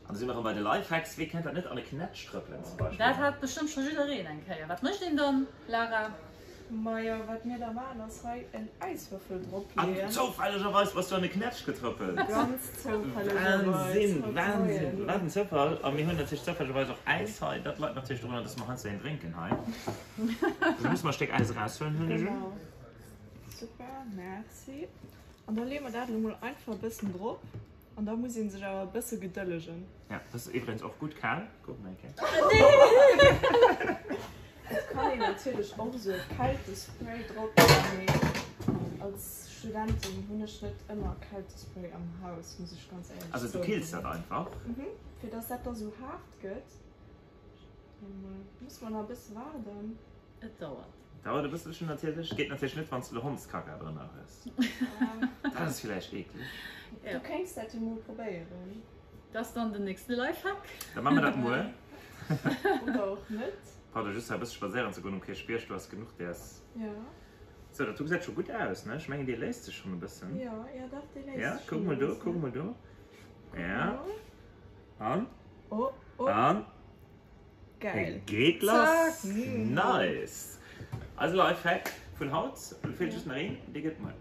An da si mer erëm bei de Lifehacks, Wee kennt dat net, an e Knätsch trëppelen zum Beispill? Dat hat bestëmmt scho jiddereen eng Kéier. Wat mécht een dann, Lara? Majo, wat mir da maachen, ass hei en Äiswürfel drop leeën. An zoufällegerweis bass du an e Knätsch getrëppelt. Ganz zoufällegerweis. Wahnsinn, Wahnsinn, wat en Zoufall. A mir hunn natierlech zoufällegerweis och Äis hei. Dat leit natierlech dorunner, dass mer heiansdo een drénken hei. Da musse mer e Stéck Äis eraushuelen, hunn ech. Genau. Super, merci. An da leeë mer dat elo mol einfach e bëssen drop. An da muss een sech awer e bësse gedëllegen. Ja, dat ass iwwregens och gutt kal. Kuck mol eng Kéier. Et kann een natierlech och esou e Kältespray drop maachen, mee als Studentin hunn ech net ëmmer Kältespray am Haus, muss ech ganz éierlech soen. Also du kills dat einfach? Mhm, fir dass dat da sou haart gëtt. Muss mer nach e bësse waarden. Et dauert. Dauert e bësselchen natierlech. Geet natierlech net wanns de lo Hondskacka drënner hues. Dat ass villäicht eekleg. Du kéints dat jo mol probéieren. Dat ass dann den nächste Lifehack. Da man mer dat muer. Oder och net. Pardon, just hei e bësse spadséieren ze goen um Kierchbierg, do ass genuch däers. Jo. Sou, dat do gesäit scho gutt aus, ne? Ech mengen dee léist sech schonn e bëssen. Jo, jo dach, dee léist sech schonn e bëssen. Ja, kuck mol do, kuck mol do. Ja. An? Oh, oh. An? Geil. Geet lass! Nice! Eise Lifehack vun haut, elo feelt just nach een, dee gëtt muer.